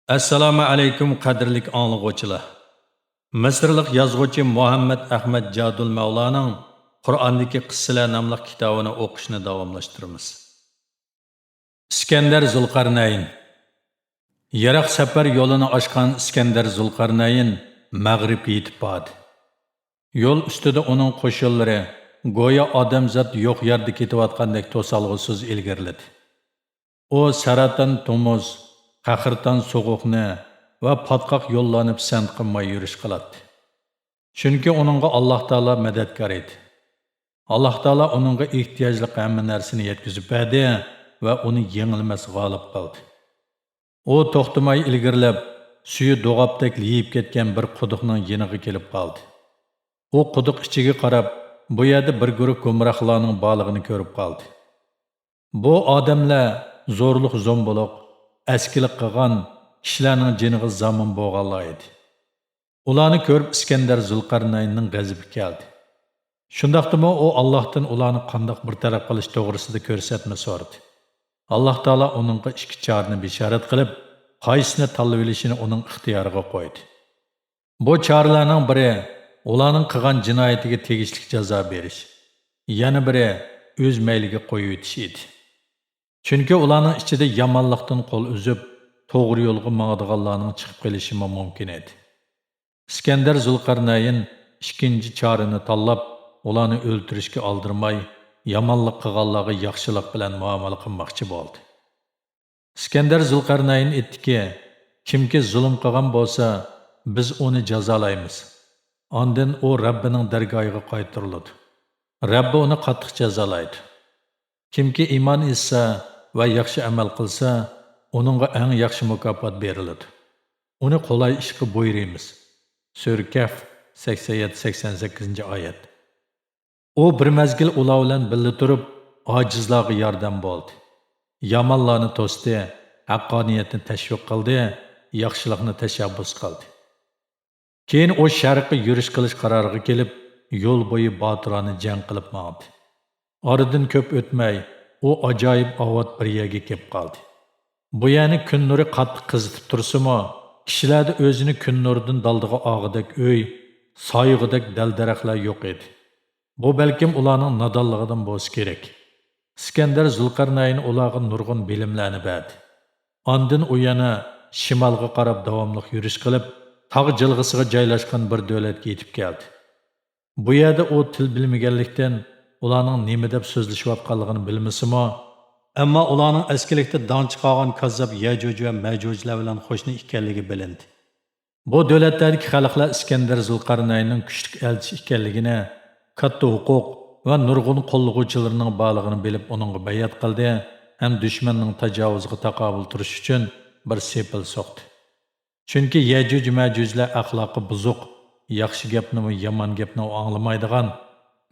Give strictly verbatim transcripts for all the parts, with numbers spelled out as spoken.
ئەسسالامۇ ئەلەيكۇم، قەدىرلىك ئاڭلىغۇچىلار! مىسىرلىق يازغۇچى مۇھەممەد ئەخمەت جادۇل مەۋلانىڭ قۇرئاندىكى قىسسىلەر ناملىق كىتابىنى ئوقۇشنى داۋاملاشتۇرىمىز. ئىسكەندەر زۇلقەرنەين. يىراق سەپەر يولىنى ئاشقان ئىسكەندەر زۇلقەرنەين مەغرىبكە يېتىپ باردى. يول ئۈستىدە ئۇنىڭ قوشۇنلىرى گويا ئادەمزات يوق يەردە كېتىۋاتقاندەك توسالغۇسىز ئىلگىرىلىدى. ئۇ سەرەتان تومۇز، قەھرىتان سوغۇقنى ۋە پاتقاق يوللارنى پىسەنت قىلماي يۈرۈش قىلاتتى. چۈنكى ئۇنىڭغا ئاللاھ تائالا مەدەتكار ئىدى. ئاللاھ تائالا ئۇنىڭغا ئېھتىياجلىق ھەممە نەرسىنى يەتكۈزۈپ بەردى ۋە ئۇنى يېڭىلمەس غالىب قىلدى. ئۇ توختىماي ئىلگىرىلەپ، سۈيى دوغاپتەك لېيىپ كەتكەن بىر قۇدۇقنىڭ يېنىغا كېلىپ قالدى. ئۇ قۇدۇق ئىچىگە قاراپ، بۇ يەردە بىر گۇرۇھ گۇمراھلارنىڭ بارلىقىنى كۆرۈپ قالدى. بۇ ئادەملەر زورلۇق-زومبۇلۇق، ئەسكىلىك قىلغان، كىشىلەرنىڭ جېنىغا زامىن بولغانلار ئىدى. ئۇلارنى كۆرۈپ ئىسكەندەر زۇلقەرنەيننىڭ غەزىپى كەلدى. شۇنداقتىمۇ ئۇ ئاللاھتىن ئۇلارنى قانداق بىر تەرەپ قىلىش توغرىسىدا كۆرسەتمە سورىدى. ئاللاھ تائالا ئۇنىڭغا ئىككى چارىنى بېشارەت قىلىپ، قايسىنى تاللىۋېلىشىنى ئۇنىڭ ئىختىيارىغا قويدى. بۇ چارىلەرنىڭ بىرى، ئۇلارنىڭ قىلغان جىنايىتىگە تېگىشلىك جازا بېرىش، يەنە بىرى، ئۆز مەيلىگە قويۇۋېتىش ئىدى. چۈنكى ئۇلارنىڭ ئىچىدە يامانلىقتىن قول ئۈزۈپ، توغرا يولغا ماڭىدىغانلارنىڭ چىقىپ قېلىشىمۇ مۇمكىن ئىدى. ئىسكەندەر زۇلقەرنەين ئىككىنچى چارىنى تاللاپ، ئۇلارنى ئۆلتۈرۈشكە ئالدىرىماي، يامانلىق قىلغانلارغا ياخشىلىق بىلەن مۇئامىلە قىلماقچى بولدى. ئىسكەندەر زۇلقەرنەين ئېيتتىكى، كىمكى زۇلۇم قىلغان بولسا، بىز ئۇنى جازالايمىز. ئاندىن ئۇ رەببىنىڭ دەرگاھىغا قايتۇرۇلىدۇ. رەببى ئۇنى قاتتىق جازالايدۇ. كىمكى ئىمان ئېيتسا ۋە ياخشى ئەمەل قىلسا، ئۇنىڭغا ئەڭ ياخشى مۇكاپات بېرىلىدۇ. ئۇنى قولاي ئىشقا بۇيرۇيمىز. سۈرە كەھف، سەكسەن يەتتە، سەكسەن سەككىزىنچى ئايەت. ئۇ بىر مەزگىل ئۇلار بىلەن بىللە تۇرۇپ، ئاجىزلارغا ياردەم بولدى. يامانلارنى توستى، ھەققانىيەتنى تەشۋىق قىلدى، ياخشىلىقنى تەشەببۇس قىلدى. كېيىن ئۇ شەرققە يۈرۈش قىلىش قارارىغا كېلىپ، يول بويى باتۇرانە جەڭ قىلىپ ماڭدى. ئارىدىن كۆپ ئۆتمەي، ئۇ ئاجايىپ ئاۋات بىر يەرگە كېلىپ قالدى. بۇ يەرنى كۈن نۇرى قاتتىق قىزىتىپ تۇرسىمۇ، كىشىلەردە ئۆزىنى كۈن نۇرىدىن دالدىغا ئالغۇدەك ئۆي، سايىغۇدەك دەل-دەرەخلەر يوق ئىدى. بۇ بەلكىم ئۇلارنىڭ نادانلىقىدىن بولسا كېرەك. ئىسكەندەر زۇلقەرنەين ئۇلارغا نۇرغۇن بىلىملەرنى بەردى. ئاندىن ئۇ يەنە شىمالغا قاراپ داۋاملىق يۈرۈش قىلىپ، تاغ جىلغىسىغا جايلاشقان بىر دۆلەتكە يېتىپ كەلدى. بۇ يەردە ئۇ تىل بىلمىگەنلىكتىن، ئۇلارنىڭ نېمە دەپ سۆزلىشىۋاتقانلىقىنى بىلمىسىمۇ، ئەمما ئۇلارنىڭ ئەسكىلىكتە داڭ چىقارغان كاززاپ يەجۇج ۋە مەجۇجلار بىلەن قوشنا ئىكەنلىكى بىلىندى. بۇ دۆلەتلەردىكى خەلقلەر ئىسكەندەر زۇلقەرنەيننىڭ كۈچلۈك ئەلچى ئىكەنلىكىنى، كاتتا ھوقۇق ۋە نۇرغۇن قوللىغۇچىلىرىنىڭ بارلىقىنى بىلىپ، ئۇنىڭغا بەيئەت قىلدى ھەم دۈشمەننىڭ تاجاۋۇزىغا تاقابىل تۇرۇش ئۈچۈن بىر سېپىل سوقتى. چۈنكى يەجۇج مەجۇجلار ئەخلاقى بۇزۇق، ياخشى گەپنىمۇ، يامان گەپنىمۇ ئاڭلىمايدىغان،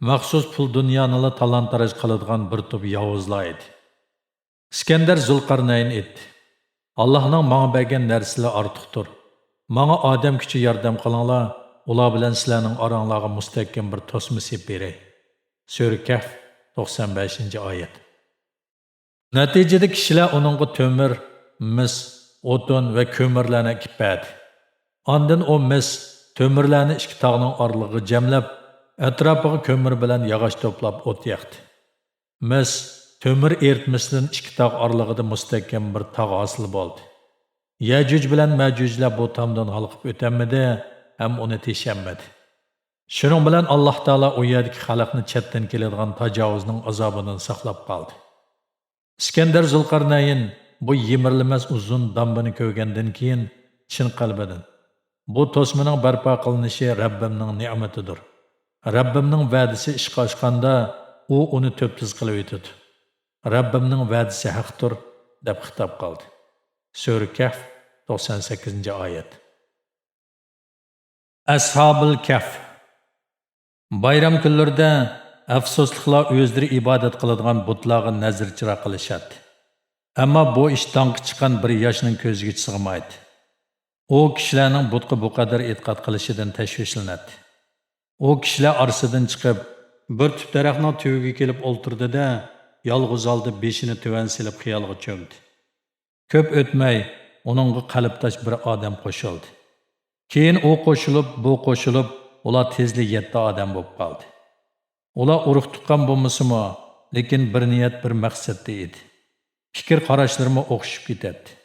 مەخسۇس پۇل-دۇنيانىلا تالان-تاراج قىلىدىغان بىر توپ ياۋۇزلار ئىدى. ئىسكەندەر زۇلقەرنەين ئېيتتى، ئاللاھنىڭ ماڭا بەرگەن نەرسىلىرى ئارتۇقتۇر. ماڭا ئادەم كۈچى ياردەم قىلىڭلار، ئۇلار بىلەن سىلەرنىڭ ئاراڭلارغا مۇستەھكەم بىر توسما سېلىپ بېرەي. سۈرە كەھف، توقسان بەشىنچى ئايەت. نەتىجىدە كىشىلەر ئۇنىڭغا تۆمۈر، مىس، ئوتۇن ۋە كۆمۈرلەرنى ئەكىپ بەردى. ئاندىن ئۇ مىس، تۆمۈرلەرنى ئىككى تاغنىڭ ئارىلىقىغا جەملەپ، ئەتراپىغا كۆمۈر بىلەن ياغاچ توپلاپ ئوت ياقتى. مىس، تۆمۈر ئېرىتمىسىدىن ئىككى تاغ ئارىلىقىدا مۇستەھكەم بىر تاغ ھاسىل بولدى. يەجۇج بىلەن مەجۇجلار بۇ تامدىن ھالقىپ ئۆتەلمىدى ھەم ئۇنى تېشەلمىدى. شۇنىڭ بىلەن ئاللاھ تائالا ئۇ يەردىكى خەلقنى چەتتىن كېلىدىغان تاجاۋۇزنىڭ ئازابىدىن ساقلاپ قالدى. ئىسكەندەر زۇلقەرنەين بۇ يىمىرىلمەس ئۇزۇن دامبىنى كۆرگەندىن كېيىن، چىن قەلبىدىن، بۇ توسمىنىڭ بەرپا قىلىنىشى رەببىمنىڭ نېمىتىدۇر. رەببىمنىڭ ۋەدىسى ئىشقا ئاشقاندا، ئۇ ئۇنى تۈپتۈز قىلىۋېتىدۇ. رەببىمنىڭ ۋەدىسى ھەقتۇر، دەپ خىتاب قىلدى. سۈرە كەھف، توقسان سەككىزىنچى ئايەت. ئەسھابىل كەھف. بايرام كۈنلىرىدە ئەپسۇسلۇقلار ئۆزلىرى ئىبادەت قىلىدىغان بۇتلارغا نەزىر-چىراغ قىلىشاتتى. ئەمما بۇ ئىش داڭقى چىققان بىر ياشنىڭ كۆزىگە سىغمايتتى. ئۇ كىشىلەرنىڭ بۇتقا بۇ قەدەر ئېتىقاد قىلىشىدىن تەشۋىشلىنەتتى. ئۇ كىشىلەر ئارىسىدىن چىقىپ، بىر تۈپ دەرەخنىڭ تۈۋىگە كېلىپ ئولتۇردى-دە، يالغۇز ھالدا بېشىنى تۆۋەن سېلىپ خىيالغا چۆمدى. كۆپ ئۆتمەي، ئۇنىڭغا قەلبداش بىر ئادەم قوشۇلدى. كېيىن ئۇ قوشۇلۇپ، بۇ قوشۇلۇپ، ئۇلار تېزلا يەتتە ئادەم بولۇپ قالدى. ئۇلار ئۇرۇق-تۇغقان بولمىسىمۇ، لېكىن بىر نىيەت، بىر مەقسەتتە ئىدى. پىكىر-قاراشلىرىمۇ ئوخشىشىپ كېتەتتى.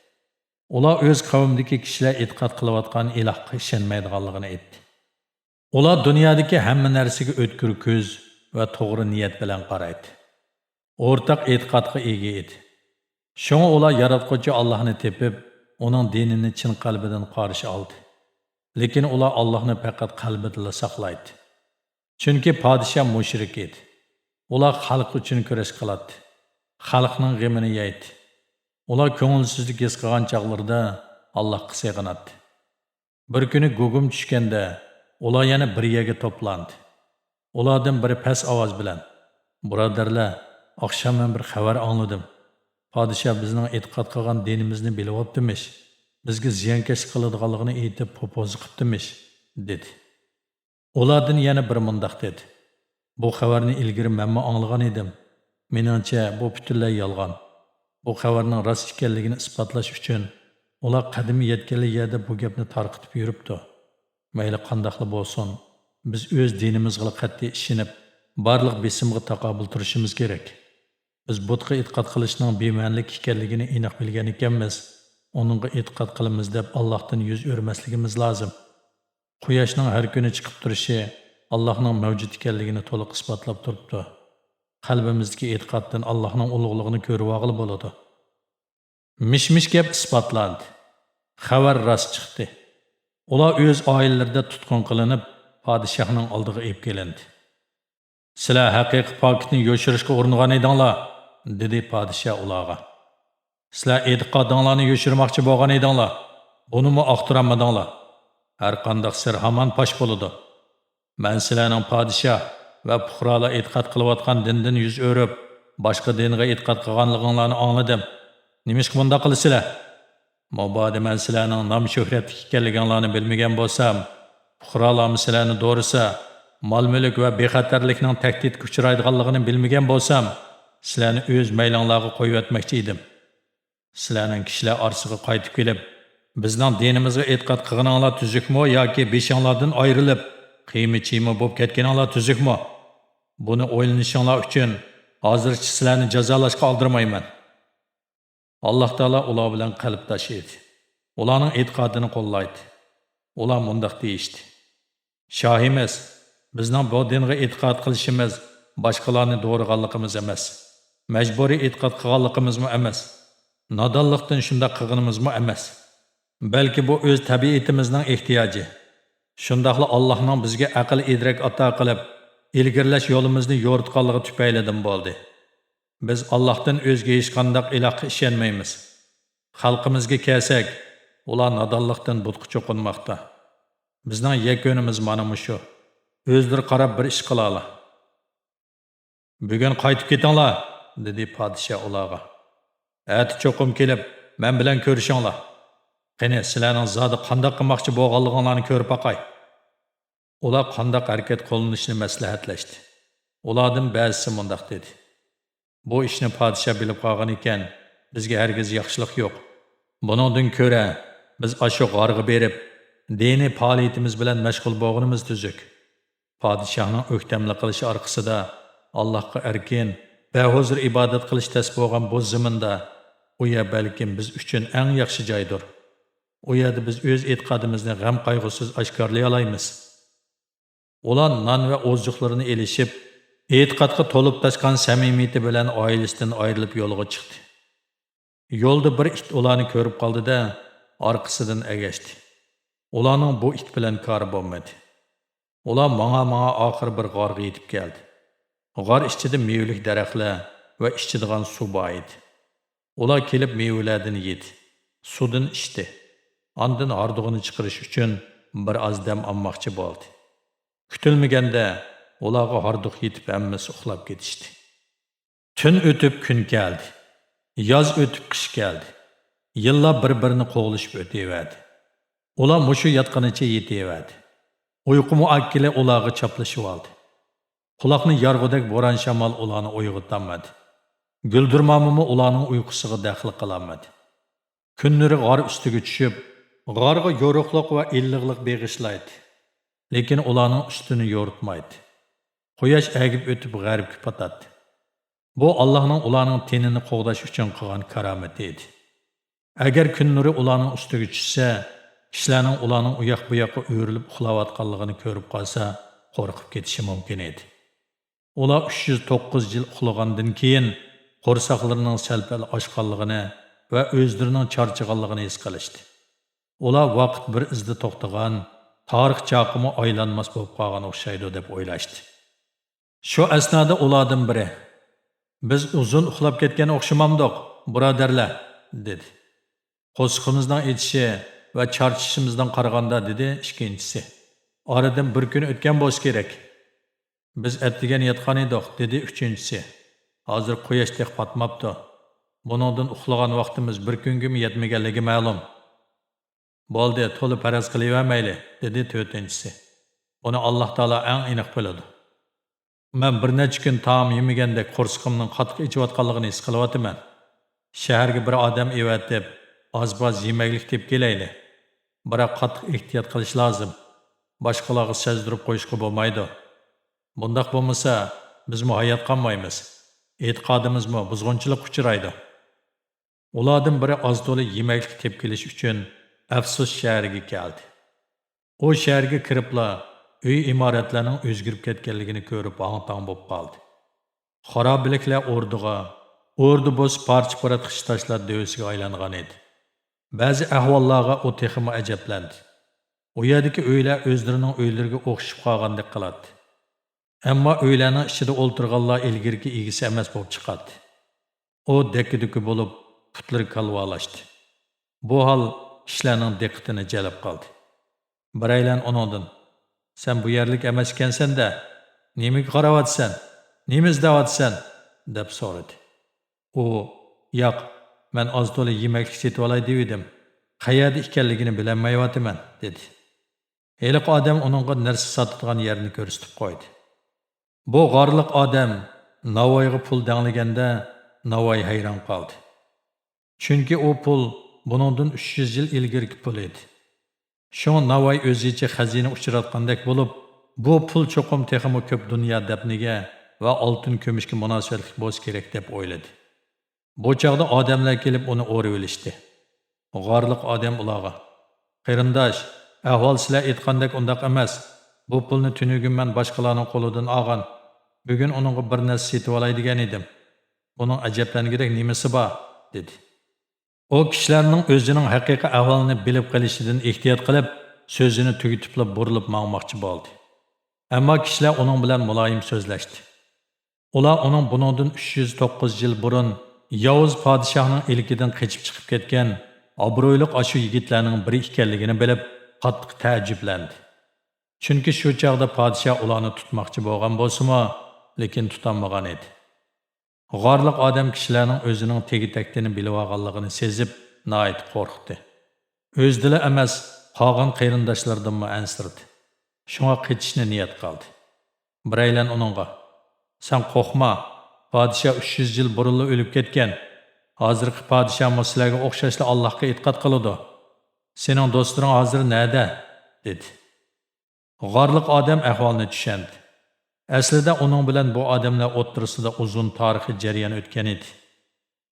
ئۇلار ئۆز قەۋمىدىكى كىشىلەر ئېتىقاد قىلىۋاتقان ئىلاھقا ئىشەنمەيدىغانلىقىنى ئېيتتى. ئۇلار دۇنيادىكى ھەممە نەرسىگە ئۆتكۈر كۆز ۋە توغرا نىيەت بىلەن قارايتتى. ئورتاق ئېتىقادقا ئىگە ئىدى. شۇڭا ئۇلار ياراتقۇچى ئاللاھنى تېپىپ، ئۇنىڭ دىنىنى چىن قەلبىدىن قارشى ئالدى. لېكىن ئۇلار ئاللاھنى پەقەت قەلبىدىلا ساقلايتتى. چۈنكى پادىشاھ مۇشرىك ئىدى. ئۇلار خەلق ئۈچۈن كۈرەش قىلاتتى. خەلقنىڭ غېمىنى يەيتتى. ئۇلار كۆڭۈلسىزلىك ھېس قىلغان چاغلىرىدا ئاللاھقا سېغىناتتى. بىر كۈنى گۇگۇم چۈشكەندە، ئۇلار يەنە بىر يەرگە توپلاندى. ئۇلاردىن بىرى پەس ئاۋاز بىلەن، «بۇرادەرلەر، ئاخشام مەن بىر خەۋەر ئاڭلىدىم. پادىشاھ بىزنىڭ ئېتىقاد قىلغان دىنىمىزنى بىلىۋاپتىمىش، بىزگە زىيانكەشلىك قىلىدىغانلىقىنى ئېيتىپ، پوپوزا قىپتىمىش» دېدى. ئۇلاردىن يەنە بىرى مۇنداق دېدى، «بۇ خەۋەرنى ئىلگىرى مەنمۇ ئاڭلىغان ئىدىم. مېنىڭچە، بۇ پۈتۈنلەي يالغان. بۇ خەۋەرنىڭ راست ئىكەنلىكىنى ئىسپاتلاش ئۈچۈن ئۇلار قەدىمى يەتكەنلا يەردە بۇ گەپنى تارقىتىپ يۈرۈپتۇ. مەيلى قانداقلا بولسۇن، بىز ئۆز دىنىمىزغىلا قەتئىي ئىشىنىپ، بارلىق بېسىمغا تاقابىل تۇرۇشىمىز كېرەك. بىز بۇتقا ئېتىقاد قىلىشنىڭ بىمەنىلىك ئىكەنلىكىنى ئېنىق بىلگەن ئىكەنمىز، ئۇنىڭغا ئېتىقاد قىلىمىز دەپ ئاللاھتىن يۈز ئۆرۈمەسلىكىمىز لازىم. قۇياشنىڭ ھەر كۈنى چىقىپ تۇرۇشى ئاللاھنىڭ مەۋجۇت ئىكەنلىكىنى تولۇق ئىسپاتلاپ تۇرۇپتۇ. قەلبىمىزدىكى ئېتىقادتىن ئاللاھنىڭ ئۇلۇغلۇقىنى كۆرۈۋالغىلى بولىدۇ.» مىش-مىش گەپ ئىسپاتلاندى. خەۋەر راست چىقتى. ئۇلار ئۆز ئائىلىلىرىدە تۇتقۇن قىلىنىپ، پادىشاھنىڭ ئالدىغا ئېلىپ كېلىندى. «سىلەر ھەقىقىي پاكىتنى يوشۇرۇشقا ئۇرۇنغان ئىدىڭلار»، دېدى پادىشاھ ئۇلارغا. «سىلەر ئېتىقادىڭلارنى يوشۇرماقچى بولغان ئىدىڭلار. بۇنىمۇ ئاختۇرالمىدىڭلار. ھەرقانداق سىر ھامان پاش بولىدۇ. مەن سىلەرنىڭ پادىشاھ ۋە پۇقرالار ئېتىقاد قىلىۋاتقان دىندىن يۈز ئۆرۈپ، باشقا دىنغا ئېتىقاد قىلغانلىقىڭلارنى ئاڭلىدىم. نېمىشقا بۇنداق قىلىسىلەر؟ مۇبادا مەن سىلەرنىڭ نام-شۆھرەتلىك ئىكەنلىكىڭلارنى بىلمىگەن بولسام، پۇقرالارمۇ سىلەرنى دورىسا، مال-مۈلۈك ۋە بىخەتەرلىكنىڭ تەھدىتكە ئۇچرايدىغانلىقىنى بىلمىگەن بولسام، سىلەرنى ئۆز مەيلىڭلارغا قويۇۋەتمەكچى ئىدىم. سىلەرنىڭ كىشىلەر ئارىسىغا قايتىپ كېلىپ، بىزنىڭ دىنىمىزغا ئېتىقاد قىلغىنىڭلار تۈزۈكمۇ ياكى بېشىڭلاردىن ئايرىلىپ، قىيما-چىيما بولۇپ كەتكىنىڭلار تۈزۈكمۇ؟ بۇنى ئويلىنىشىڭلار ئۈچۈن ھازىرچە سىلەرنى جازالاشقا ئالدىرىمايمەن.» ئاللاھ تائالا ئۇلار بىلەن قەلبداش ئىدى. ئۇلارنىڭ ئېتىقادىنى قوللايتتى. ئۇلار مۇنداق دېيىشتى: «شاھىمىز، بىزنىڭ بۇ دىنغا ئېتىقاد قىلىشىمىز باشقىلارنى دورىغانلىقىمىز ئەمەس، مەجبۇرىي ئېتىقاد قىلغانلىقىمىزمۇ ئەمەس، نادانلىقتىن شۇنداق قىلغىنىمىزمۇ ئەمەس. بەلكى بۇ ئۆز تەبىئىتىمىزنىڭ ئېھتىياجى. شۇنداقلا ئاللاھنىڭ بىزگە ئەقىل-ئىدراك ئاتا قىلىپ، ئىلگىرىلەش يولىمىزنى يورۇتقانلىقى تۈپەيلىدىن بولدى. بىز ئاللاھتىن ئۆزگە ھېچقانداق ئىلاھقا ئىشەنمەيمىز. خەلقىمىزگە كەلسەك، ئۇلار نادانلىقتىن بۇتقا چوقۇنماقتا. بىزنىڭ يەكۈنىمىز مانا مۇشۇ. ئۆزلىرى قاراپ بىر ئىش قىلالا.» «بۈگۈن قايتىپ كېتىڭلار،» دېدى پادىشاھ ئۇلارغا. «ئەتە چوقۇم كېلىپ، مەن بىلەن كۆرۈشۈڭلار. قېنى، سىلەرنىڭ زادى قانداق قىلماقچى بولغانلىقىڭلارنى كۆرۈپ باقاي.» ئۇلار قانداق ھەرىكەت قوللىنىشنى مەسلىھەتلەشتى. ئۇلاردىن بەزىسى مۇنداق دېدى: «بۇ ئىشنى پادىشاھ بىلىپ قالغان ئىكەن، بىزگە ھەرگىز ياخشىلىق يوق. بۇنىڭدىن كۆرە، بىز ئاشۇ غارغا بېرىپ، دىنىي پائالىيىتىمىز بىلەن مەشغۇل بولغىنىمىز تۈزۈك. پادىشاھنىڭ ئۆكتەملىك قىلىشى ئارقىسىدا، ئاللاھقا ئەركىن، بەھۇزۇر ئىبادەت قىلىش تەس بولغان بۇ زېمىندا، ئۇ يەر بەلكىم بىز ئۈچۈن ئەڭ ياخشى جايدۇر. ئۇ يەردە بىز ئۆز ئېتىقادىمىزنى غەم-قايغۇسىز ئاشكارىلىيالايمىز.» ئۇلار نان ۋە ئوزۇقلىرىنى ئېلىشىپ، ئېتىقادقا تولۇپ تاشقان سەمىمىيىتى بىلەن ئائىلىسىدىن ئايرىلىپ يولغا چىقتى. يولدا بىر ئىت ئۇلارنى كۆرۈپ قالدى-دە، ئارقىسىدىن ئەگەشتى. ئۇلارنىڭ بۇ ئىت بىلەن كارى بولمىدى. ئۇلار ماڭا-ماڭا ئاخىرى بىر غارغا يېتىپ كەلدى. غار ئىچىدە مېۋىلىك دەرەخلەر ۋە ئىچىدىغان سۇ بار ئىدى. ئۇلار كېلىپ مېۋىلەردىن يېدى، سۇدىن ئىچتى. ئاندىن ھاردۇقىنى چىقىرىش ئۈچۈن بىر ئاز دەم ئالماقچى بولدى. كۈتۈلمىگەندە ئۇلارغا ھاردۇق يېتىپ ھەممىسى ئۇخلاپ كېتىشتى. تۈن ئۆتۈپ كۈن كەلدى. ياز ئۆتۈپ قىش كەلدى. يىللار بىر-بىرىنى قوغلىشىپ ئۆتۈۋەردى. ئۇلار مۇشۇ ياتقىنىچە يېتىۋەردى. ئۇيقۇمۇ ئاككىلى ئۇلارغا چاپلىشىۋالدى. قۇلاقنى يارغۇدەك بوران-شامال ئۇلارنى ئويغىتالمىدى. گۈلدۈرمامىمۇ ئۇلارنىڭ ئۇيقۇسىغا دەخلى قىلالمىدى. كۈن نۇرى غار ئۈستىگە چۈشۈپ، غارغا يورۇقلۇق ۋە ئىللىقلىق بېغىشلايتتى. لېكىن ئۇلارنىڭ ئۈستىنى يورۇتمايتتى. قۇياش ئەگىپ ئۆتۈپ غەربكە پاتاتتى. بۇ ئاللاھنىڭ ئۇلارنىڭ تېنىنى قوغداش ئۈچۈن قىلغان كارامىتى ئىدى. ئەگەر كۈن نۇرى ئۇلارنىڭ ئۈستىگە چۈشسە، كىشىلەرنىڭ ئۇلارنىڭ ئۇياق-بۇياققا ئۆرۈلۈپ ئۇخلاۋاتقانلىقىنى كۆرۈپ قالسا، قورقۇپ كېتىشى مۇمكىن ئىدى. ئۇلار ئۈچ يۈز توققۇز يىل ئۇخلىغاندىن كېيىن، قورساقلىرىنىڭ سەل-پەل ئاچقانلىقىنى ۋە ئۆزلىرىنىڭ چارچىغانلىقىنى ھېس قىلىشتى. ئۇلار ۋاقىت بىر ئىزدا توختىغان، تارىخ چاقىمۇ ئايلانماس بولۇپ قالغان ئوخشايدۇ، دەپ ئويلاشتى. شۇ ئەسنادا ئۇلاردىن بىرى، «بىز ئۇزۇن ئۇخلاپ كەتكەن ئوخشىمامدۇق، بۇرادەرلەر؟» دېدى. «قورسىقىمىزنىڭ ئېچىشى ۋە چارچىشىمىزدىن قارىغاندا»، دېدى ئىككىنچىسى. «ئارىدىن بىر كۈن ئۆتكەن بولسا كېرەك.» «بىز ئەتىگەن ياتقان ئىدۇق»، دېدى ئۈچىنچىسى. «ھازىر قۇياش تېخى پاتماپتۇ. بۇنىڭدىن ئۇخلىغان ۋاقتىمىز بىر كۈنگىمۇ يەتمىگەنلىكى مەلۇم.» «بولدى، تولا پەرەز قىلىۋەرمەيلى»، دېدى تۆتىنچىسى. «بۇنى ئاللاھ تائالا ئەڭ ئېنىق بىلىدۇ. مەن بىر نەچچە كۈن تائام يېمىگەندەك قورسىقىمنىڭ قاتتىق ئېچىۋاتقانلىقىنى ھېس قىلىۋاتىمەن. شەھەرگە بىر ئادەم ئەۋەتىپ، ئاز-پاز يېمەكلىك تېپىپ كېلەيلى. بىراق قاتتىق ئېھتىيات قىلىش لازىم. باشقىلارغا سەزدۈرۈپ قويۇشقا بولمايدۇ. بۇنداق بولمىسا، بىزمۇ ھايات قالمايمىز. ئېتىقادىمىزمۇ بۇزغۇنچىلىققا ئۇچرايدۇ.» ئۇلاردىن بىرى ئاز-تولا يېمەكلىك تېپىپ كېلىش ئۈچۈن ئەفسۇس شەھىرىگە كەلدى. ئۇ شەھەرگە كىرىپلا، ئۆي ئىمارەتلەرنىڭ ئۆزگىرىپ كەتكەنلىكىنى كۆرۈپ، ھاڭ-تاڭ بولۇپ قالدى. خارابىلىكلەر ئوردىغا، ئوردا بولسا پارچە-پۇرات خىش تاشلار دۆۋىسىگە ئايلانغان ئىدى. بەزى ئەھۋاللارغا ئۇ تېخىمۇ ئەجەبلەندى. ئۇ يەردىكى ئۆيلەر ئۆزلىرىنىڭ ئۆيلىرىگە ئوخشىشىپ قالغاندەك قىلاتتى. ئەمما ئۆيلەرنىڭ ئىچىدە ئولتۇرغانلار ئىلگىرىكى ئىگىسى ئەمەس بولۇپ چىقاتتى. ئۇ دەككە-دۈككە بولۇپ، پۇتلىرى كالۋالاشتى. بۇ ھال كىشىلەرنىڭ دىققىتىنى جەلپ قىلدى. بىرەيلەن ئۇنىڭدىن، «سەن بۇ يەرلىك ئەمەس ئىكەنسەن-دە، نېمىگە قاراۋاتىسەن؟ نېمە ئىزدەۋاتىسەن؟» دەپ سورىدى. ئۇ، «ياق، مەن ئاز-تولا يېمەكلىك سېتىۋالاي دېۋىدىم. قەيەردە ئىكەنلىكىنى بىلەلمەيۋاتىمەن»، دېدى. ھېلىقى ئادەم ئۇنىڭغا نەرسە ساتىدىغان يەرنى كۆرسىتىپ قويدى. بۇ غارلىق ئادەم ناۋايغا پۇل دەڭلىگەندە، ناۋاي ھەيران قالدى. چۈنكى ئۇ پۇل بۇنىڭدىن ئۈچ يۈز يىل ئىلگىرىكى پۇل ئىدى. شۇڭا ناۋاي ئۆزىچە خەزىنە ئۇچراتقاندەك بولۇپ، بۇ پۇل چوقۇم تېخىمۇ كۆپ دۇنيا دەپنىگە ۋە ئالتۇن-كۈمۈشكە مۇناسىۋەتلىك بولسا كېرەك دەپ ئويلىدى. بۇ چاغدا ئادەملەر كېلىپ ئۇنى ئورىۋېلىشتى. غارلىق ئادەم ئۇلارغا، «قېرىنداش، ئەھۋال سىلەر ئېيتقاندەك ئۇنداق ئەمەس. بۇ پۇلنى تۈنۈگۈن مەن باشقىلارنىڭ قولىدىن ئالغان. بۈگۈن ئۇنىڭغا بىر نەرسە سېتىۋالاي دېگەن ئىدىم. بۇنىڭ ئەجەبلەنگۈدەك نېمىسى بار؟» دېدى. ئۇ كىشىلەرنىڭ ئۆزىنىڭ ھەقىقىي ئەھۋالىنى بىلىپ قېلىشىدىن ئېھتىيات قىلىپ، سۆزىنى تۈگىتىپلا بۇرۇلۇپ ماڭماقچى بولدى. ئەمما كىشىلەر ئۇنىڭ بىلەن مۇلايىم سۆزلەشتى. ئۇلار ئۇنىڭ بۇنىڭدىن ئۈچ يۈز توققۇز يىل بۇرۇن ياۋۇز پادىشاھنىڭ ئىلكىدىن قېچىپ چىقىپ كەتكەن ئابرۇيلۇق ئاشۇ يىگىتلەرنىڭ بىرى ئىكەنلىكىنى بىلىپ، قاتتىق تەئەججۈپلەندى. چۈنكى شۇ چاغدا پادىشاھ ئۇلارنى تۇتماقچى بولغان بولسىمۇ، لېكىن تۇتالمىغان ئىدى. غارلىق ئادەم كىشىلەرنىڭ ئۆزىنىڭ تېگى-تەكتىنى بىلىۋالغانلىقىنى سېزىپ، ناھايىتى قورقتى. ئۆزىدىلا ئەمەس، قالغان قېرىنداشلىرىدىنمۇ ئەنسىرىدى. شۇڭا قېچىشنى نىيەت قىلدى. بىرەيلەن ئۇنىڭغا، «سەن قورقما، پادىشاھ ئۈچ يۈز يىل بۇرۇنلا ئۆلۈپ كەتكەن. ھازىرقى پادىشاھمۇ سىلەرگە ئوخشاشلا ئاللاھقا ئېتىقاد قىلىدۇ. سېنىڭ دوستلىرىڭ ھازىر نەدە؟» دېدى. غارلىق ئادەم ئەھۋالنى چۈشەندى. ئەسلىدە ئۇنىڭ بىلەن بۇ ئادەملەر ئوتتۇرىسىدا ئۇزۇن تارىخىي جەريان ئۆتكەن ئىدى.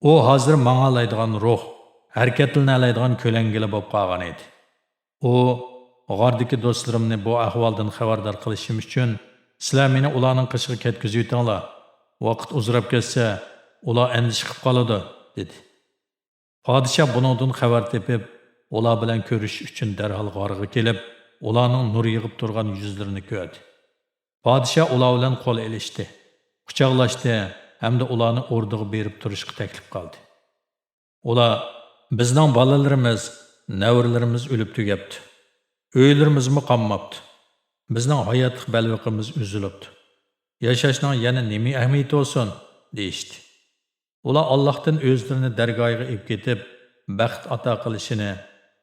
ئۇ ھازىر ماڭالايدىغان روھ، ھەرىكەتلىنەلەيدىغان كۆلەڭگىلا بولۇپ قالغان ئىدى. ئۇ، «غاردىكى دوستلىرىمنى بۇ ئەھۋالدىن خەۋەردار قىلىشىم ئۈچۈن، سىلەر مېنى ئۇلارنىڭ قېشىغا كەتكۈزۈۋېتىڭلار. ۋاقىت ئۇزىراپ كەتسە، ئۇلار ئەندىشە قىلىپ قالىدۇ» دېدى. پادىشاھ بۇنىڭدىن خەۋەر تېپىپ، ئۇلار بىلەن كۆرۈشۈش ئۈچۈن دەرھال غارغا كېلىپ، ئۇلارنىڭ نۇر يېغىپ تۇرغان يۈزلىرىنى كۆردى. پادىشاھ ئۇلار بىلەن قول ئېلىشتى، قۇچاقلاشتى ھەمدە ئۇلارنى ئوردىغا بېرىپ تۇرۇشقا تەكلىپ قىلدى. ئۇلار، «بىزنىڭ بالىلىرىمىز، نەۋرىلىرىمىز ئۆلۈپ تۈگەپتۇ. ئۆيلىرىمىزمۇ قالماپتۇ. بىزنىڭ ھاياتلىق بەلبېقىمىز ئۈزۈلۈپتۇ. ياشاشنىڭ يەنە نېمە ئەھمىيىتى بولسۇن؟» دېيىشتى. ئۇلار ئاللاھتىن ئۆزلىرىنى دەرگاھىغا ئېلىپ كېتىپ، بەخت ئاتا قىلىشىنى،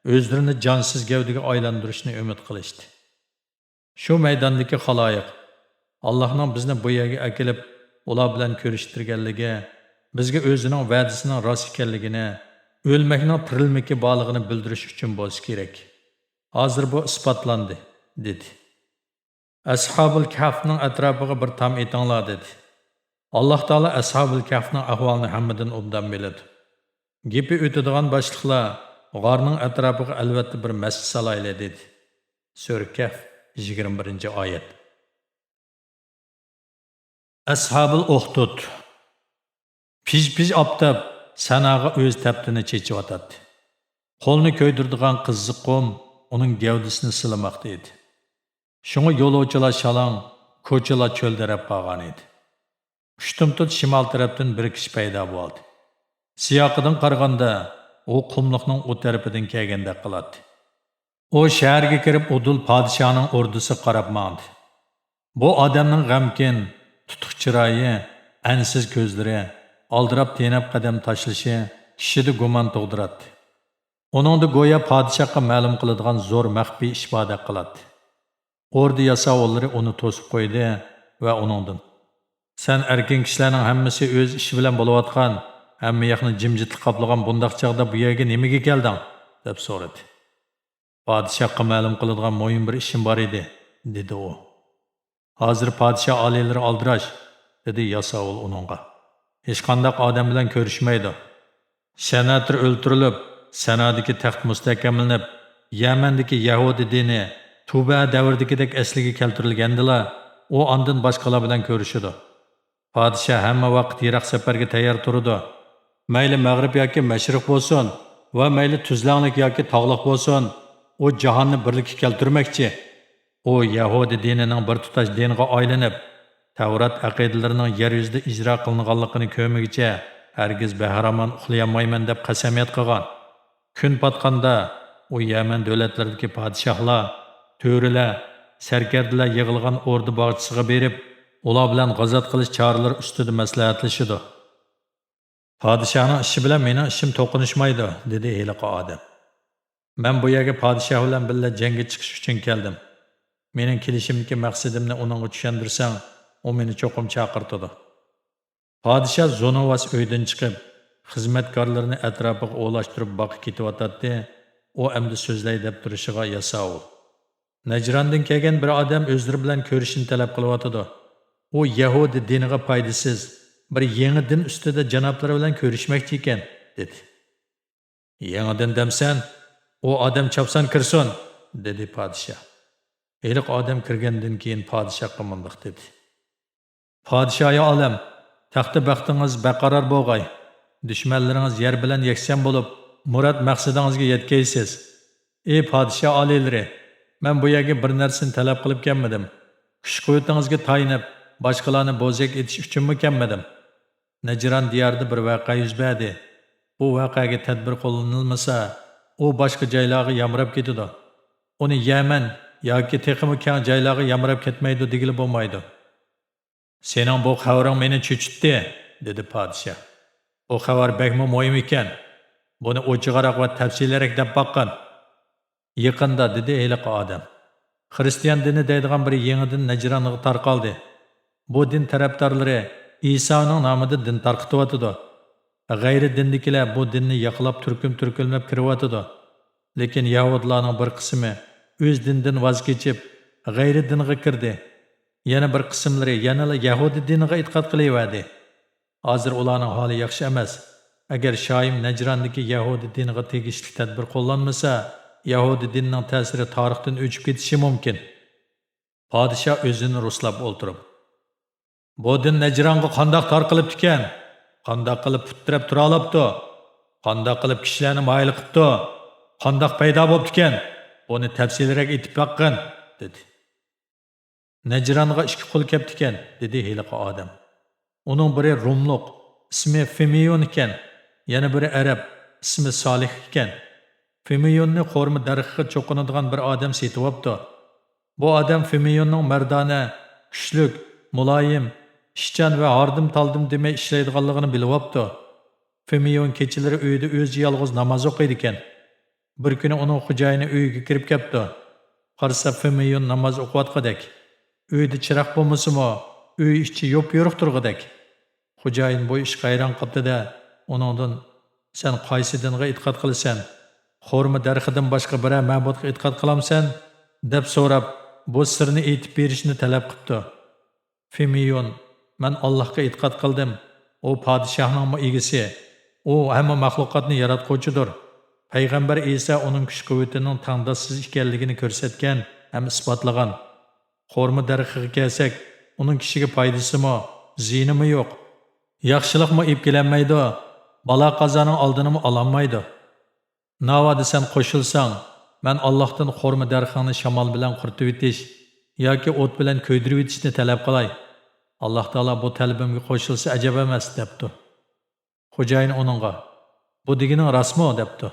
ئۆزلىرىنى جانسىز گەۋدىگە ئايلاندۇرۇشىنى ئۈمىد قىلىشتى. شۇ مەيداندىكى خالايىق، «ئاللاھنىڭ بىزنى بۇ يەرگە ئەكېلىپ، ئۇلار بىلەن كۆرۈشتۈرگەنلىكى، بىزگە ئۆزىنىڭ ۋەدىسىنىڭ راست ئىكەنلىكىنى، ئۆلمەكنىڭ تىرىلمىكى بارلىقىنى بىلدۈرۈش ئۈچۈن بولسا كېرەك. ھازىر بۇ ئىسپاتلاندى، دېدى. ئەسھابۇل كەھفنىڭ ئەتراپىغا بىر تام ئېتىڭلار، دېدى. ئاللاھ تائالا ئەسھابۇل كەھفنىڭ ئەھۋالىنى ھەممىدىن ئوبدان بىلىدۇ. گېپى ئۆتىدىغان باشلىقلار غارنىڭ ئەتراپىغا ئەلۋەتتە بىر مەسچىت سالايلى، دېدى. سۈرە كەھف، يىگىرمە بىرىنچى ئايەت. ئەسھابۇل ئۇخدۇد. پىژ-پىژ ئاپتاپ سەناغا ئۆز تەپتىنى چېچىۋاتاتتى. قولنى كۆيدۈرىدىغان قىزىق قۇم ئۇنىڭ گەۋدىسىنى سىلىماقتا ئىدى. شۇڭا يولۇچىلار شالاڭ، كوچىلار چۆلدىرەپ قالغان ئىدى. ئۇشتۇمتۇت شىمال تەرەپتىن بىر كىشى پەيدا بولدى. سىياقىدىن قارىغاندا، ئۇ قۇملۇقنىڭ ئۇ تەرىپىدىن كەلگەندەك قىلاتتى. ئۇ شەھەرگە كىرىپ، ئۇدۇل پادىشاھنىڭ ئوردىسىغا قاراپ ماڭدى. بۇ ئادەمنىڭ غەمكىن، تۇتۇق چىرايى، ئەنسىز كۆزلىرى، ئالدىراپ تېنەپ قەدەم تاشلىشى كىشىدە گۇمان تۇغدۇراتتى. ئۇنىڭدا گويا پادىشاھقا مەلۇم قىلىدىغان زور مەخپىي ئىش باردەك قىلاتتى. ئوردا ياساۋۇللىرى ئۇنى توسۇپ قويدى ۋە ئۇنىڭدىن: «سەن ئەركىن كىشىلەرنىڭ ھەممىسى ئۆز ئىشى بىلەن بولۇۋاتقان، ھەممە ياقنى جىمجىتلىق قاپلىغان بۇنداق چاغدا بۇ يەرگە نېمىگە كەلدىڭ؟» دەپ سورىدى. پادىشاھقا مەلۇم قىلىدىغان مۇھىم بىر ئىشىم بار ئىدى، دېدى ئۇ. ھازىر پادىشاھ ئالىيلىرى ئالدىراش، دېدى ياساۋۇل ئۇنىڭغا. ھېچقانداق ئادەم بىلەن كۆرۈشمەيدۇ. سەنئەتىر ئۆلتۈرۈلۈپ، سەنادىكى تەخت مۇستەھكەملىنىپ، يەمەندىكى يەھۇدىي دىنى تۇبە دەۋرىدىكىدەك ئەسلىگە كەلتۈرۈلگەندىلا، ئۇ ئاندىن باشقىلار بىلەن كۆرۈشىدۇ. پادىشاھ ھەممە ۋاقىت يىراق سەپەرگە تەييار تۇرىدۇ. مەيلى مەغرىب ياكى مەشرىق بولسۇن ۋە مەيلى تۈزلەڭلىك ياكى تاغلىق بولسۇن، ئۇ جاھاننى بىرلىككە كەلتۈرمەكچى. ئۇ يەھۇدىي دىنىنىڭ بىر تۇتاش دىنغا ئايلىنىپ، تەۋرات ئەقىدىلىرىنىڭ يەر يۈزىدە ئىجرا قىلىنغانلىقىنى كۆرمىگۈچە ھەرگىز بەھرىمان ئۇخلىيالمايمەن دەپ قەسەمياد قىلغان. كۈن پاتقاندا ئۇ يەمەن دۆلەتلىرىدىكى پادىشاھلار، تۆرىلەر، سەركەردىلەر يىغىلغان ئوردا باغچىسىغا بېرىپ، ئۇلار بىلەن غازات قىلىش چارىلىرى ئۈستىدە مەسلىھەتلىشىدۇ. پادىشاھنىڭ ئىشى بىلەن مېنىڭ ئىشىم توقۇنۇشمايدۇ، دېدى ھېلىقى ئادەم. مەن بۇ يەرگە پادىشاھ بىلەن بىللە جەڭگە چىقىش ئۈچۈن كەلدىم. مېنىڭ كېلىشىمدىكى مەقسىتىمنى ئۇنىڭغا چۈشەندۈرسەڭ، ئۇ مېنى چوقۇم چاقىرتىدۇ. پادىشاھ زونوۋاس ئۆيدىن چىقىپ، خىزمەتكارلىرىنى ئەتراپىغا ئولاشتۇرۇپ باغقا كېتىۋاتاتتى، ئۇ ئەمدى سۆزلەي دەپ تۇرۇشىغا ياساۋۇل: «نەجراندىن كەلگەن بىر ئادەم ئۆزلىرى بىلەن كۆرۈشۈشنى تەلەپ قىلىۋاتىدۇ. ئۇ يەھۇدىي دىنىغا پايدىسىز، بىر يېڭى دىن ئۈستىدە جانابلىرى بىلەن كۆرۈشمەكچى ئىكەن»، دېدى. «يېڭى دىن دەمسەن؟ ئۇ ئادەم چاپسان كىرسۇن!» دېدى پادىشاھ. ھېلىقى ئادەم كىرگەندىن كېيىن پادىشاھقا مۇنداق دېدى: «پادىشاھى ئالەم، تەختە بەختىڭىز بەرقارار بولغاي! دۈشمەنلىرىڭىز يەر بىلەن يەكسان بولۇپ، مۇراد مەقسىتىڭىزگە يەتكەيسىز! ئى پادىشاھ ئالىيلىرى، مەن بۇ يەرگە بىر نەرسىنى تەلەپ قىلىپ كەلمىدىم. كۈچ-قۇۋۋىتىڭىزگە تايىنىپ، باشقىلارنى بوزەك ئېتىش ئۈچۈنمۇ كەلمىدىم. نەجران دىيارىدا بىر ۋەقە يۈز بەردى. بۇ ۋەقەگە تەدبىر قوللىنىلمىسا، ئۇ باشقا جايلارغا يامراپ كېتىدۇ. ئۇنى يەمەن ياكى تېخىمۇ كەڭ جايلارغا يامراپ كەتمەيدۇ دېگىلى بولمايدۇ.» «سېنىڭ بۇ خەۋىرىڭ مېنى چۆچۈتتى»، دېدى پادىشاھ. «بۇ خەۋەر بەكمۇ مۇھىم ئىكەن. بۇنى ئوچۇقراق ۋە تەپسىلىيرەك دەپ باققىن.» «يېقىندا»، دېدى ھېلىقى ئادەم، «خىرىستىيان دىنى دەيدىغان بىر يېڭى دىن نەجرانغا تارقالدى. بۇ دىن تەرەپدارلىرى ئىسانىڭ نامىدا دىن تارقىتىۋاتىدۇ. غەيرىي دىندىكىلەر بۇ دىننى ياقلاپ تۈركۈم-تۈركۈملەپ كىرىۋاتىدۇ. لېكىن يەھۇدىيلارنىڭ بىر قىسمى ئۆز دىنىدىن ۋاز كېچىپ، غەيرىي دىنغا كىردى. يەنە بىر قىسىملىرى يەنىلا يەھۇدىي دىنىغا ئېتىقاد قىلىۋەردى. ھازىر ئۇلارنىڭ ھالى ياخشى ئەمەس. ئەگەر شايىم نەجراندىكى يەھۇدىي دىنىغا تېگىشلىك تەدبىر قوللانمىسا، يەھۇدىي دىنىنىڭ تەسىرى تارىختىن ئۆچۈپ كېتىشى مۇمكىن.» پادىشاھ ئۆزىنى رۇسلاپ ئولتۇرۇپ: «بۇ دىن نەجرانغا قانداق تارقىلىپتىكەن؟ قانداق قىلىپ پۇت تىرەپ تۇرالاپتۇ؟ قانداق قىلىپ كىشىلەرنى مايىل قىپتۇ؟ قانداق پەيدا بوپتىكەن؟ بۇنى تەپسىلىيرەك ئېيتىپ باققىن»، دېدى. «نەجرانغا ئىككى قۇل كەپتىكەن»، دېدى ھېلىقى ئادەم. «ئۇنىڭ بىرى روملۇق، ئىسمى فىمىيون ئىكەن، يەنە بىرى ئەرەب، ئىسمى سالىھ ئىكەن. فىمىيوننى خورما دەرىخىگە چوقۇنىدىغان بىر ئادەم سېتىۋاپتۇ. بۇ ئادەم فىمىيوننىڭ مەردانە، كۈچلۈك، مۇلايىم، ئىشچان ۋە ھاردىم-تالدىم دېمەي ئىشلەيدىغانلىقىنى بىلىۋاپتۇ. فىمىيون كېچىلىرى ئۆيىدە ئۆزى يالغۇز ناماز ئوقۇيدىكەن. بىر كۈنى ئۇنىڭ خوجايىنى ئۆيىگە كىرىپ كەپتۇ. قارىسا، فىمىيون ناماز ئوقۇۋاتقۇدەك. ئۆيدە چىراغ بولمىسىمۇ، ئۆي ئىچى يوپيورۇق تۇرغۇدەك. خوجايىن بۇ ئىشقا ھەيران قاپتۇ-دە، ئۇنىڭدىن: سەن قايسى دىنغا ئېتىقاد قىلىسەن؟ خورما دەرىخىدىن باشقا بىرەر مەبۇدقا ئېتىقاد قىلامسەن؟ دەپ سوراپ، بۇ سىرنى ئېيتىپ بېرىشنى تەلەپ قىپتۇ. فېمىيون، مەن ئاللاھقا ئېتىقاد قىلدىم. ئۇ پادىشاھنىڭمۇ ئىگىسى. ئۇ ھەممە مەخلۇقاتنى ياراتقۇچىدۇر. پەيغەمبەر ئىسا ئۇنىڭ كۈچ-قۇۋۋىتىنىڭ تەڭداشسىز ئىكەنلىكىنى كۆرسەتكەن ھەم ئىسپاتلىغان. خورما دەرىخىگە كەلسەك، ئۇنىڭ كىشىگە پايدىسىمۇ، زىيىنىمۇ يوق. ياخشىلىقمۇ ئېلىپ كېلەلمەيدۇ، بالا-قازانىڭ ئالدىنىمۇ ئالالمايدۇ. ناۋادا سەن قوشۇلساڭ، مەن ئاللاھتىن خورما دەرىخىڭنى شامال بىلەن قۇرۇتۇۋېتىش ياكى ئوت بىلەن كۆيدۈرۈۋېتىشنى تەلەپ قىلاي. ئاللاھ تائالا بۇ تەلىپىمگە قوشۇلسا ئەجەب ئەمەس، دەپتۇ. خوجايىن ئۇنىڭغا، بۇ دېگىنىڭ راستمۇ؟ دەپتۇ.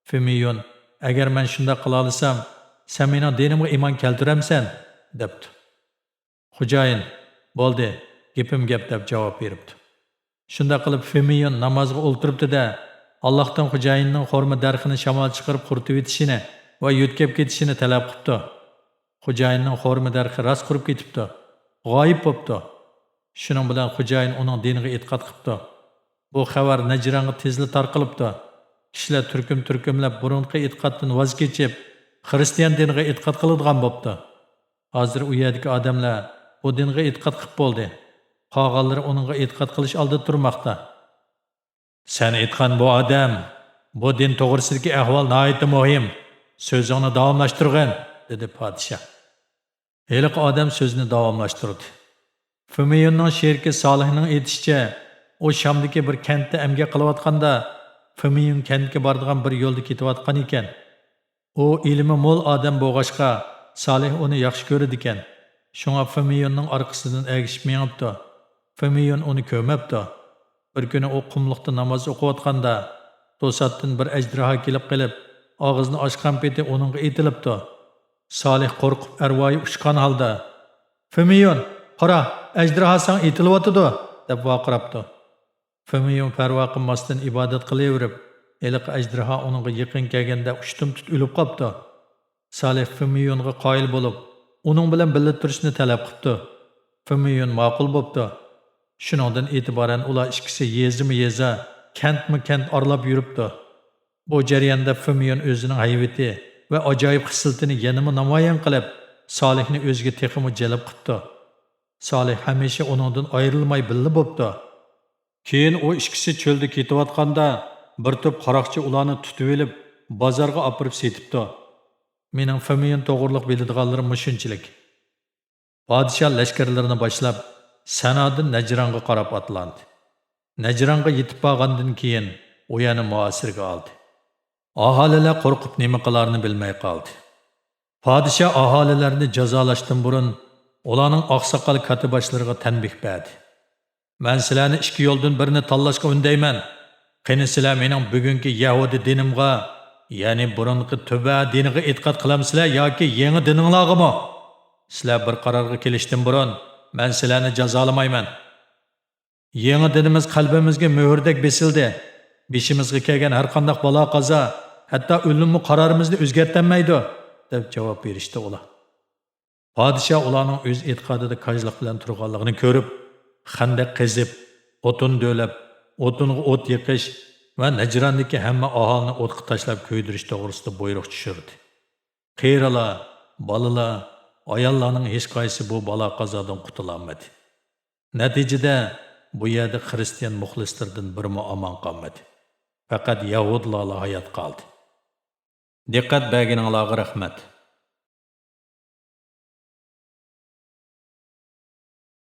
فېمىيون، ئەگەر مەن شۇنداق قىلالىسام، سەن مېنىڭ دىنىمغا ئىمان كەلتۈرەمسەن؟ دەپتۇ. خوجايىن، بولدى، گېپىم گەپ، دەپ جاۋاب بېرىپتۇ. شۇنداق قىلىپ فېمىيون نامازغا ئولتۇرۇپتۇ-دە، ئاللاھتىن خوجايىننىڭ خورما دەرىخىنى شامال چىقىرىپ قۇرۇتۇۋېتىشىنى ۋە يۆتكەپ كېتىشىنى تەلەپ قىپتۇ. خوجايىننىڭ خورما دەرىخى راست قۇرۇپ كېتىپتۇ، غايىب بوپتۇ. شۇنىڭ بىلەن خوجايىن ئۇنىڭ دىنىغا ئېتىقاد قىپتۇ. بۇ خەۋەر نەجرانغا تېزلا تارقىلىپتۇ. كىشىلەر تۈركۈم-تۈركۈملەپ بۇرۇنقى ئېتىقادتىن ۋاز كېچىپ، خىرىستىيان دىنىغا ئېتىقاد قىلىدىغان بوپتۇ. ھازىر ئۇ يەردىكى ئادەملەر بۇ دىنغا ئېتىقاد قىپ بولدى. قالغانلىرى ئۇنىڭغا ئېتىقاد قىلىش ئالدىدا تۇرماقتا. سەن ئېيتقان بۇ ئادەم، بۇ دىن توغرىسىدىكى ئەھۋال ناھايىتى مۇھىم. سۆزۈڭنى داۋاملاشتۇرغىن، دېدى پادىشاھ. ھېلىقى ئادەم سۆزىنى داۋاملاشتۇردى. فېمىيوننىڭ شېرىكى سالىھنىڭ ئېيتىشىچە، ئۇ شامدىكى بىر كەنتتە ئەمگەك قىلىۋاتقاندا، فېمىيون كەنتكە بارىدىغان بىر يولدا كېتىۋاتقان ئىكەن. ئۇ ئىلمى مول ئادەم بولغاچقا، سالىھ ئۇنى ياخشى كۆرىدىكەن. شۇڭا فېمىيوننىڭ ئارقىسىدىن ئەگىشىپ مېڭىپتۇ. فېمىيون ئۇنى كۆرمەپتۇ. بىر كۈنى ئۇ قۇملۇقتا ناماز ئوقۇۋاتقاندا، توساتتىن بىر ئەجدىھا كېلىپ قېلىپ، ئاغزىنى ئاچقان پېتى ئۇنىڭغا ئېتىلىپتۇ. سالىھ قورقۇپ ئەرۋايى ئۇچقان ھالدا، «فېمىيون، قارا، ئەجدىھا ساڭا ئېتىلىۋاتىدۇ!» دەپ ۋارقىراپتۇ. فېمىيون پەرۋا قىلماستىن ئىبادەت قىلىۋېرىپ، ھېلىقى ئەجدىھا ئۇنىڭغا يېقىن كەلگەندە ئۇشتۇمتۇت ئۆلۈپ قاپتۇ. سالىھ فېمىيونغا قايىل بولۇپ، ئۇنىڭ بىلەن بىللە تۇرۇشنى تەلەپ قىپتۇ. فېمىيون ماقۇل بوپتۇ. شۇنىڭدىن ئېتىبارەن ئۇلار ئىككىسى يېزىمۇ يېزا، كەنتمۇ كەنت ئارىلاپ يۈرۈپتۇ. بۇ جەرياندا فېميون ئۆزىنىڭ ھەيۋىتى ۋە ئاجايىپ خىسلىتىنى يەنىمۇ نامايان قىلىپ، سالىھنى ئۆزىگە تېخىمۇ جەلپ قىپتۇ. سالىھ ھەمىشە ئۇنىڭدىن ئايرىلماي بىللە بوپتۇ. كېيىن ئۇ ئىككىسى چۆلدە كېتىۋاتقاندا، بىر توپ قاراقچى ئۇلارنى تۇتۇۋېلىپ، بازارغا ئاپىرىپ سېتىپتۇ. مېنىڭ فېميون توغرىلىق بىلىدىغانلىرىم مۇشۇنچىلىك. پادىشاھ لەشكەرلىرىنى باشلاپ، سەنادىن نەجرانغا قاراپ ئاتلاندى. نەجرانغا يېتىپ بارغاندىن كېيىن، ئۇ يەنە مۇھاسىرىگە ئالدى. ئاھالىلەر قورقۇپ نېمە قىلارىنى بىلمەي قالدى. پادىشاھ ئاھالىلەرنى جازالاشتىن بۇرۇن، ئۇلارنىڭ ئاقساقال كاتتىباشلىرىغا تەنبىھ بەردى. مەن سىلەرنى ئىككى يولدىن بىرىنى تاللاشقا ئۈندەيمەن. قېنى سىلەر مېنىڭ بۈگۈنكى يەھۇدىي دىنىمغا، يەنى بۇرۇنقى تۆبە دىنىغا ئېتىقاد قىلامسىلەر ياكى يېڭى دىنىڭلارغىمۇ؟ سىلەر بىر قارارغا كېلىشتىن بۇرۇن، مەن سىلەرنى جازالىمايمەن. يېڭى دىنىمىز قەلبىمىزگە مۆھۈردەك بېسىلدى. بېشىمىزغا كەلگەن ھەرقانداق بالا-قازا، ھەتتا ئۆلۈممۇ قارارىمىزنى ئۆزگەرتەلمەيدۇ، دەپ جاۋاب بېرىشتى ئۇلار. پادىشاھ ئۇلارنىڭ ئۆز ئېتىقادىدا كاجلىق بىلەن تۇرغانلىقىنى كۆرۈپ، خەندەق قېزىپ، ئوتۇن دۆۋىلەپ، ئوتۇنغا ئوت يېقىش ۋە نەجراندىكى ھەممە ئاھالىنى ئوتقا تاشلاپ كۆيدۈرۈش توغرىسىدا بۇيرۇق چۈشۈردى. قېرىلار، بالىلار، ئاياللارنىڭ ھېچقايسىسى بۇ بالا-قازادىن قۇتۇلالمىدى. نەتىجىدە، بۇ يەردە خىرىستىيان مۇخلىسلىرىدىن بىرىمۇ ئامان قالمىدى. پەقەت يەھۇدىيلارلا ھايات قالدى. دىققەت بەرگىنىڭلارغا رەھمەت.